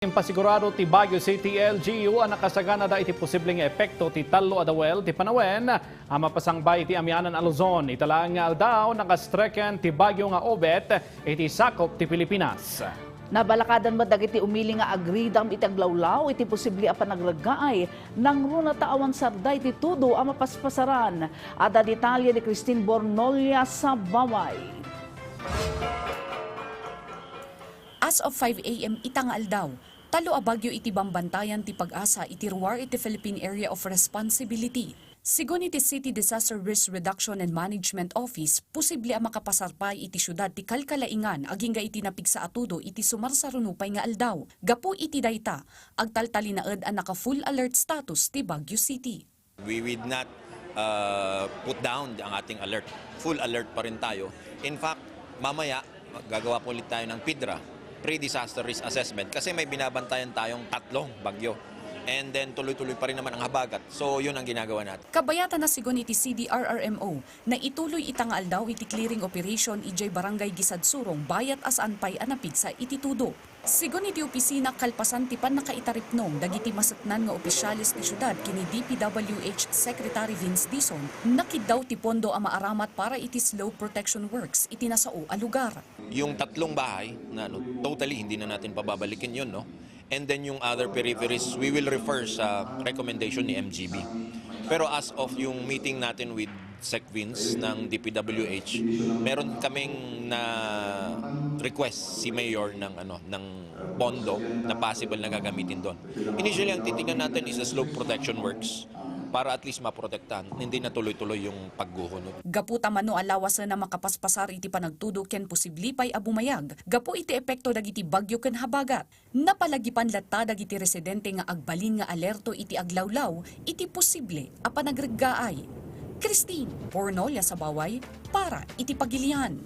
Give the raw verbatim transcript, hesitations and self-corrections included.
Impasigurado ti Baguio City L G U a nakasaganada iti posible nga epekto ti tallo a dawel ti panawen a mapasangbay iti amianan a Luzon. Ita laeng nga aldaw, nakastreken ti bagyo nga Obet iti sakop ti Pilipinas. Nabalakadan met dagiti umili nga agridam iti aglawlaw iti posible a panagreggaay. Nangruna ta awan sarda iti tudo a mapaspasaran. Adda detalye ni Christine Bornolia Sabaway. As of five A M ita nga aldaw, tallo a bagyo iti bambantayan ti PAGASA iti ruar iti Philippine Area of Responsibility. Sigun iti City Disaster Risk Reduction and Management Office, posible a makapasar pay iti siudad ti kalkalaingan agingga iti napigsa a tudo iti sumarsaruno pay nga aldaw. Gapu iti dayta, agtaltalinaed a naka-full alert status ti Baguio City. We will not uh, put down ang ating alert. Full alert pa rin tayo. In fact, mamaya, gagawa po ulit tayo ng PIDRA, Pre-Disaster Risk Assessment, kasi may binabantayan tayong tatlong bagyo. And then tuloy-tuloy pa rin naman ang habagat. So, yun ang ginagawa natin. Kabayatan na, sigun iti C D R R M O, naituloy ita nga aldaw iti clearing operation idiay Barangay Gisadsurong, bayat a saan pay a napigsa iti tudo. Sigun iti opisina, kalpasan ti pannakaitaripnong dagiti maseknan nga opisyales ti siudad ken ni D P W H Secretary Vince Dizon, nakiddaw ti pondo a maaramat para iti slope protection works iti nasao a lugar. Yung tatlong bahay na ano, totally hindi na natin pababalikin yun, no? And then yung other peripheries, we will refer sa recommendation ni M G B. Pero as of yung meeting natin with Sec Vince ng D P W H, meron kaming na request si Mayor ng ano, ng pondo na possible na gagamitin doon. Initially, ang titingnan natin is the slope protection works para at least maprotektahan, hindi na tuloy-tuloy yung pagguho nun. Gapu ta mano a lawasen a makapaspasar iti panagtudo ken posible pay a bumayag gapu iti epekto dagiti bagyo ken habagat. Napalagipan latta dagiti residente nga agbalin nga alerto iti aglawlaw iti posible a panagreggaay. Christine Bornolia Sabaway para iti Pagilian.